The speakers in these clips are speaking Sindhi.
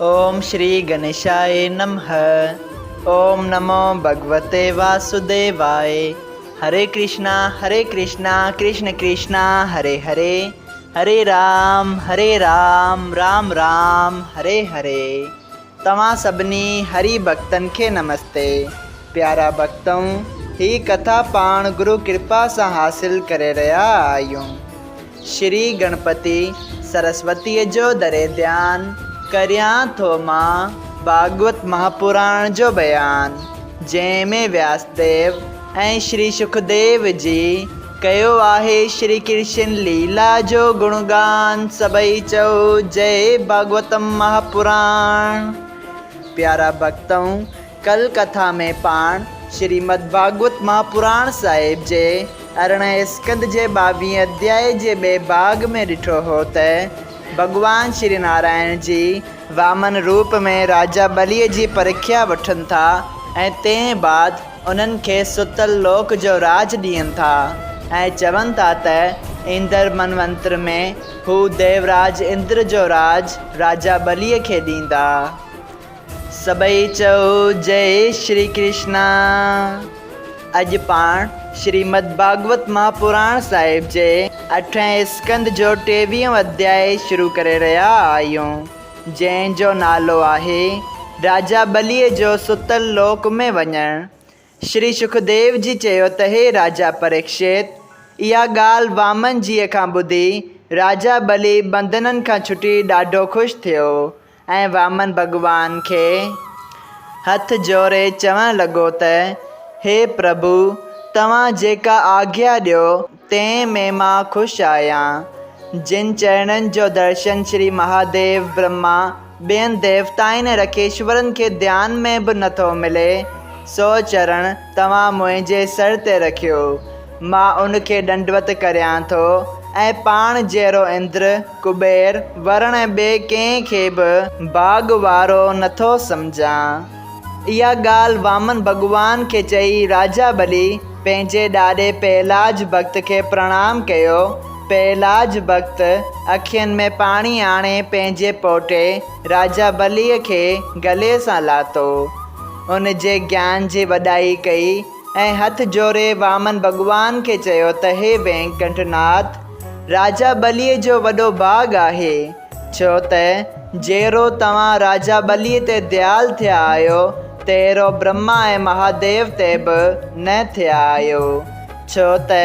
اوم شري گنيشاء نمه اوم نمو ڀڳوتي واسوديواء هري ڪرشنا هري ڪرشنا ڪرشن ڪرشنا هري هري هري رام هري رام رام رام هري هري توهان سڀني هري ڀڳتن کي نمستي پيارا ڀڳتؤ هي ڪٿا پاڻ گرو ڪرپا سان حاصل ڪري رهيا آهيون. شري گڻپتي سرسوتيء جو دري ڌيان ڪريان ٿو مان ڀاڳوت مهاپراڻ جو بيان، جنهن ۾ وياس ديو ۽ شري شڪديو جي ڪيو آهي شري ڪرشن ليلا جو گڻگان سڀئي چئو جئي ڀاڳوتم مهاپراڻ. پيارا ڀڳتؤ! ڪل ڪٿا ۾ پاڻ شريمد ڀاڳوت مهاپراڻ صاحب جي ارڙهين اسڪنڌ جي ٻاويهين اڌيائي جي ٻئي ڀاڳ ۾ ڏٺو هو ته ڀڳوان شري نارائڻ جي وامن روپ ۾ راجا ٻليء جي پرکيا وٺن ٿا ۽ تنهن بعد انهن کي ستل لوڪ جو راڄ ڏين ٿا ۽ چون ٿا ته ايندڙ منونتر ۾ هو ديوراج اندر جو راڄ راجا ٻليء کي ڏيندا. سڀئي چئو جئي شري ڪرشنا. اڄ پاڻ شريمد ڀاڳوت مهاپراڻ صاحب جي اٺين اسڪنڌ جو ٽيويهون اڌيائي شروع ڪري رهيا آهيون، جنهن جو نالو آهي، راجا ٻليء جو ستل لوڪ ۾ وڃڻ. شري شڪديو جي چيو ته هي راجا پريڪشت! اها ڳالهه وامن جيء کان ٻڌي راجا ٻلي ٻنڌنن کان ڇٽي ڏاڍو خوش ٿيو ۽ وامن ڀڳوان کي هٿ جوڙي چوڻ لڳو ته هي پرڀو! توهان جيڪا آگيا ڏيو، تنهن ۾ مان خوش آهيان. جن چرڻن جو درشن شري مهاديو، برهما، ٻين ديوتائن ۽ رکيشورن کي ڌيان ۾ به نه ٿو ملي، سو چرڻ توهان منهنجي سر تي رکيو. مان ان کي ڏنڊوت ڪريان ٿو ۽ پاڻ جهڙو اندر، ڪٻير، ورڻ ۽ ٻئي ڪنهن کي به ڀاڳ وارو نه ٿو سمجهان. اها ڳالهه وامن ڀڳوان کي چئي راجا ٻلي پنهنجي ڏاڏي پهلاج ڀڳت کي پرڻام ڪيو. پهلاج ڀڳت اکين ۾ پاڻي آڻي پنهنجي پوٽي راجا ٻليء کي گلي سان لاتو. ان جي گيان جي وڏائي ڪئي ۽ هٿ جوڙي وامن ڀڳوان کي چيو ته هي وينڪنٺناٿ! راجا ٻليء جو وڏو ڀاڳ آهي. ڇو ته جهڙو توهان راجا ٻليء تي ديال ٿيا آهيو، تهڙو برهما ۽ مهاديو تي به نه ٿيا آهيو. ڇو ته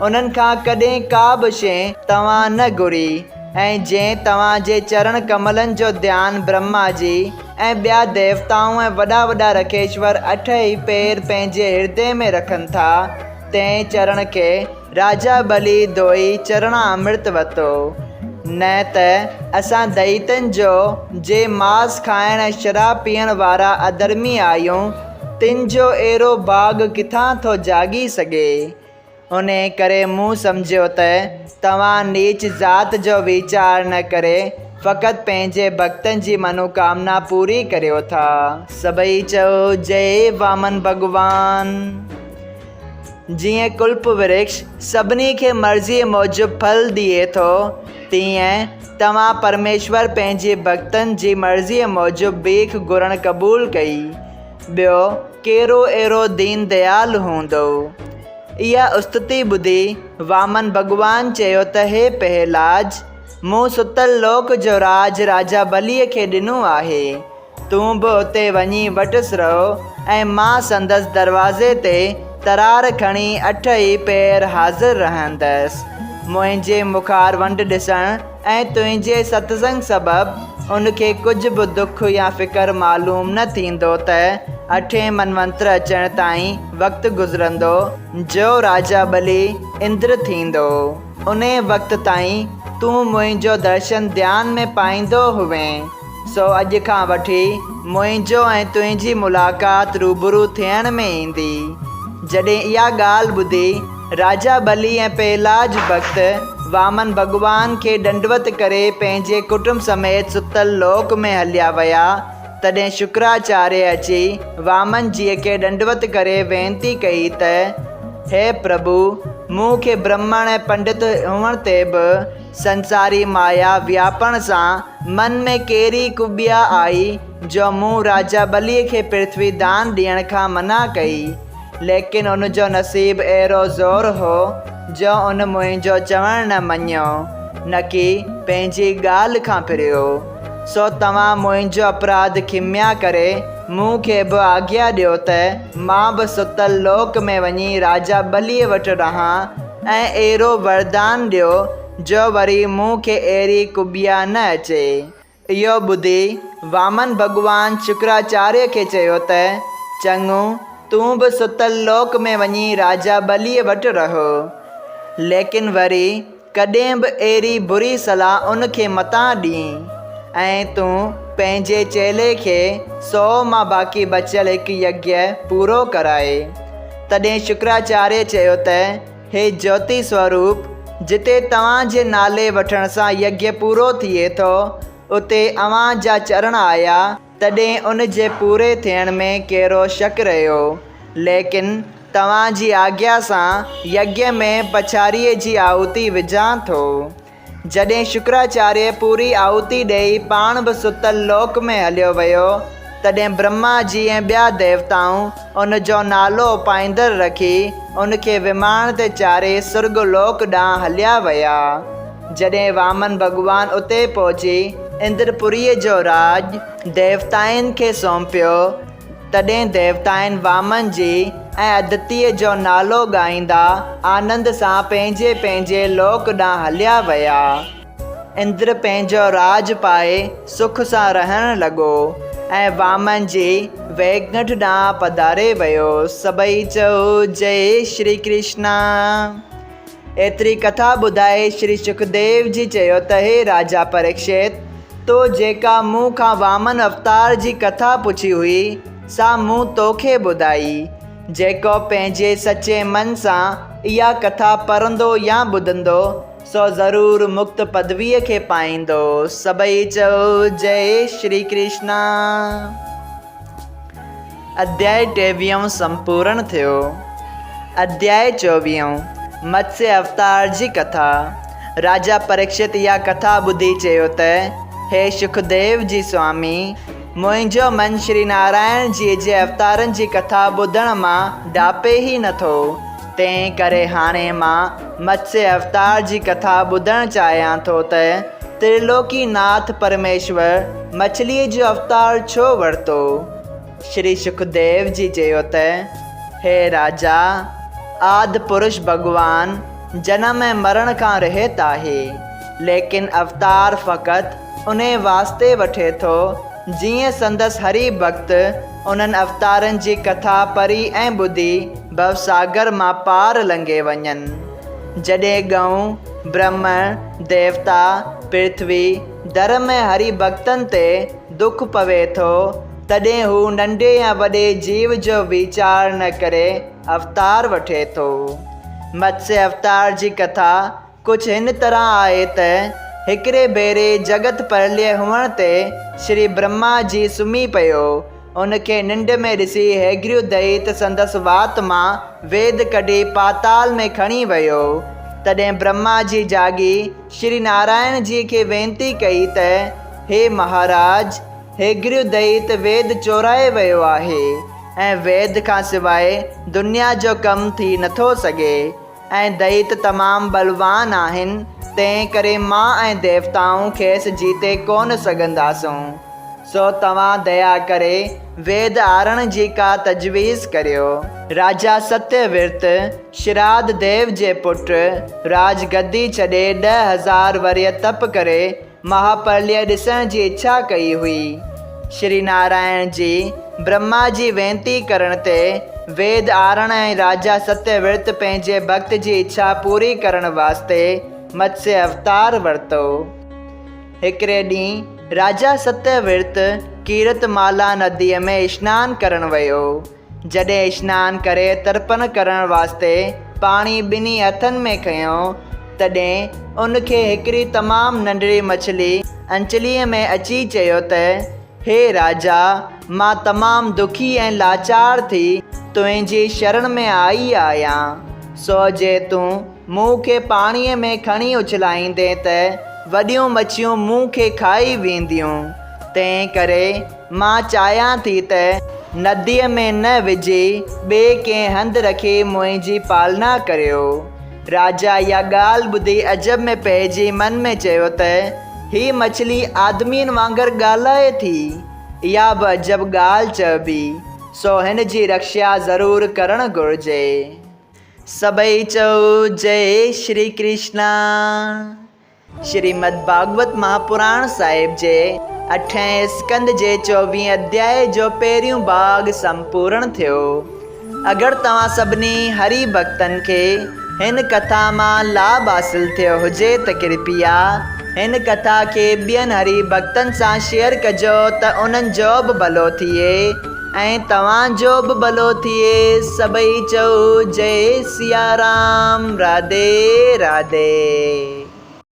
انهن کان ڪڏهن ڪا به شيء توهان نه گهري ۽ جنهن توهان جي چرڻ ڪملن جو ڌيان برهما جي ۽ ٻيا ديوتائون ۽ وڏا وڏا رکيشور اٺ ئي پير پنهنجي هردي ۾ رکن ٿا، تنهن چرڻ کي راجا ٻلي ڌوئي چرڻا امرت وتو. نه ته اسان دئيتن جو، جي ماس کائڻ ۽ شراب پيئڻ وارا اڌرمي آهيون، تن جو اهڙو ڀاڳ ڪٿان ٿو جاڳي سگهي؟ انهيء ڪري مون سمجهيو ته توهان نيچ ذات جو ويچار نه ڪري فقط پنهنجي ڀڳتن جي منوڪامنا پوري ڪريو ٿا. سڀئي چئو جئي وامن ڀڳوان. جيئن ڪلپ ورڪش سڀني کي مرضيء موجب ڦل ڏئي ٿو، تيئن توهان پرميشور پنهنجي ڀڳتن جي مرضيء موجب بيک گهرڻ قبول ڪئي. ٻيو ڪهڙو اهڙو دين ديال هوندو؟ اها استتي ٻڌي وامن ڀڳوان چيو ته هي پهلاج! مون ستل لوڪ جو راڄ راجا ٻليء کي ڏنو آهي. تون به اتي وڃي وٽس رهو ۽ مان سندس دروازي تي ترار کڻي اٺ ئي پهر حاضر رهندس. منهنجي مخار ونڊ ڏسڻ ۽ تنهنجي ستسنگ سبب ان کي ڪجهه به دک يا فڪر معلوم نه ٿيندو ته اٺين منونتر اچڻ تائين وقت گذرندو جو راجا ٻلي اندر ٿيندو. انهيء وقت تائين تون منهنجو درشن ڌيان ۾ پائيندو هئين. سو اڄ کان وٺي منهنجو ۽ تنهنجي ملاقات روبرو ٿيڻ ۾ ايندي. جڏهن اها ڳالهه ٻڌي راجا ٻلي ۽ پهلاج ڀڳت وامن ڀڳوان کي ڏنڊوت ڪري پنهنجي ڪٽنب سميت ستل لوڪ ۾ هليا ويا، تڏهن شڪراچاريه اچي وامن جيء کي ڏنڊوت ڪري وينتي ڪئي ته، هي پرڀو! مون کي برهمڻ ۽ پنڊت هئڻ تي به سنساري مايا وياپڻ سان من ۾ ڪهڙي ڪٻيا آئي جو مون راجا ٻليء کي پرٿوي دان ڏيڻ کان منع ڪئي. ليڪن ان جو نصيب اهڙو زور هو جو ان منهنجو چوڻ نه مڃيو، نڪي پنهنجي ڳالهه کان ڦريو. سو توهان منهنجو اپراڌ کميا ڪري مون کي به آگيا ڏيو ته مان به ستل لوڪ ۾ وڃي راجا ٻليء وٽ رهان ۽ اهڙو وردان ڏيو جو وري مون کي اهڙي ڪٻيا نه اچي. اهو ٻڌي وامن ڀڳوان شڪراچاريه کي چيو ته، چڱو، تون به ستل لوڪ ۾ وڃي راجا ٻليء وٽ رهه. ليڪن وري ڪڏهن به اهڙي بري صلاح ان کي متان ڏين ۽ تون پنهنجي چيلي کي سو مان باقي بچيل هڪ يگيه پورو ڪرائي. تڏهن شڪراچاريه چيو ته، هي جيوتي سوروپ! جتي توهان جي نالي وٺڻ سان يگيه پورو ٿئي ٿو، اتي اوهان جا چرڻ آيا، تڏهن ان جي پوري ٿيڻ ۾ ڪهڙو شڪ رهيو؟ ليڪن توهان جي آگيا سان يگيه ۾ پڇاريء جي آهوتي وجهان ٿو. جڏهن شڪراچاريه پوري آهوتي ڏيئي پاڻ به ستل لوڪ ۾ هليو ويو، تڏهن برهما جي ۽ ٻيا ديوتائون ان جو نالو اپائيندر رکي ان کي وماڻ تي چاڙهي سرڳ لوڪ ڏانهن هليا ويا. جڏهن وامن ڀڳوان اتي پهچي اندرپوريء جو راڄ ديوتائن کي سونپيو، تڏهن ديوتائن وامن جي ۽ ادتيء جو نالو ڳائيندا آنند سان پنهنجي پنهنجي لوڪ ڏانهن هليا ويا. اندر پنهنجو راڄ پائي سک سان رهڻ لڳو ۽ وامن جي ويڪنٺ ڏانهن پڌاري ويو. سڀئي چئو جئي شري ڪرشنا. ايتري ڪٿا ٻڌائي شري شڪديو جي چيو ته هي راجا پريڪشت! تو جيڪا مون کان وامن اوتار جي ڪٿا پڇي هئي، سا مون توکي ٻڌائي. جيڪو پنهنجي سچي من سان اها ڪٿا پڙهندو يا ٻڌندو، سو ضرور مڪت پدويء کي پائيندو. سڀئي چئو جئي شري ڪرشنا. اڌيائي ٽيويهون سمپورڻ ٿيو. اڌيائي چوويهون، متسيه اوتار جي ڪٿا. راجا پريڪشت اها ڪٿا ٻڌي چيو ته، هي شڪديو جي سوامي! منهنجو من شري نارائڻ جيء جي اوتارن جي ڪٿا ٻڌڻ مان ڊاپي ئي نه ٿو، تنهن ڪري هاڻي مان متسيه اوتار جي ڪٿا ٻڌڻ چاهيان ٿو ته ترلوڪي ناٿ پرميشور مڇليء جو اوتار ڇو ورتو؟ شري شڪديو جي چيو ته، هي راجا! آد پرش ڀڳوان جنم ۽ مرڻ کان رهت آهي، ليڪن اوتار فقط انهي واسطي وٺي ٿو، جيئن سندس هري ڀڳت انهن اوتارن جي ڪٿا پڙهي ۽ ٻڌي ڀوساگر مان پار لنگهي وڃن. جڏهن ڳئون، برهمڻ، ديوتا، پرٿوي، ڌرم ۽ هري ڀڳتن تي دک پوي ٿو، تڏهن هو ننڍي يا وڏي جيو جو ويچار نه ڪري اوتار وٺي ٿو. متسيه اوتار جي ڪٿا ڪجهه هن طرح آهي ته، هڪڙي ڀيري جڳت پرليه هئڻ تي شري برهما جي سمهي پيو. ان کي ننڊ ۾ ڏسي هيگريو دئيت سندس وات مان ويد ڪڍي پاتال ۾ کڻي ويو. تڏهن برهما جي جاڳي شري نارائڻ جي کي وينتي ڪئي ته، هي مهاراج! هيگريو دئيت ويد چورائي ويو آهي ۽ ويد کان سواء دنيا جو ڪم ٿي نٿو سگهي ۽ دئيت تمام ٻلوان آهن، تنهن ڪري مان ۽ ديوتائون کيس جيتي ڪونه سگهنداسون. سو توهان ديا ڪري ويد آڻڻ جي ڪا تجويز ڪريو. راجا ستيه ورت، شراڌ ديو جي پٽ، راج گدي ڇڏي 10,000 ورهيه تپ ڪري مهاپرليه ڏسڻ جي اڇا ڪئي هئي. شري نارائڻ جي برهما جي وينتي ڪرڻ تي ويد آڻڻ ۽ راجا ستيه ورت پنهنجي ڀڳت جي اڇا پوري ڪرڻ واسطي متسيه اوتار ورتو. هڪڙي ڏينهن راجا ستيه ورت ڪيرت مالا نديء ۾ اشنان ڪرڻ ويو. جڏهن اشنان ڪري ترپڻ ڪرڻ واسطي پاڻي ٻنهي هٿن ۾ کنيو، تڏهن ان کي هڪڙي تمام ننڍڙي مڇلي انچليء ۾ اچي چيو ته، هي راجا! مان تمام دکي ۽ لاچار ٿي تنهنجي شرڻ ۾ آئي آهيان، سو جي تون مون کي پاڻيء ۾ کڻي اڇلائيندين ته وڏيون مڇيون مون کي کائي وينديون. تنهن ڪري مان چاهيان ٿي ته نديء ۾ نه وجهي ٻئي ڪنهن هنڌ رکي منهنجي پالنا ڪريو. راجا اها ڳالهه ٻڌي عجب ۾ پئجي من ۾ چيو ته هي مڇلي آدمين وانگر ڳالهائي ٿي. اها به عجب ڳالهه چئبي، سو هن جي رکشا ضرور ڪرڻ گهرجي. سڀئي چئو جئي شري ڪرشنا. شريمد ڀاڳوت مهاپراڻ صاحب جي اٺين اسڪنڌ جي چوويهين اڌيائي جو پهريون ڀاڳ سمپورڻ ٿيو. اگر توهان سڀني هري ڀڳتن کي هن ڪٿا مان لاڀ حاصل ٿيو هجي ته ڪرپيا هن ڪٿا کي ٻين هري ڀڳتن سان شيئر ڪجو ته انهن جو به ڀلو ٿئي ۽ توهان جو به ڀلو ٿئي سڀئي چئو جئي سيارام راڌي راڌي.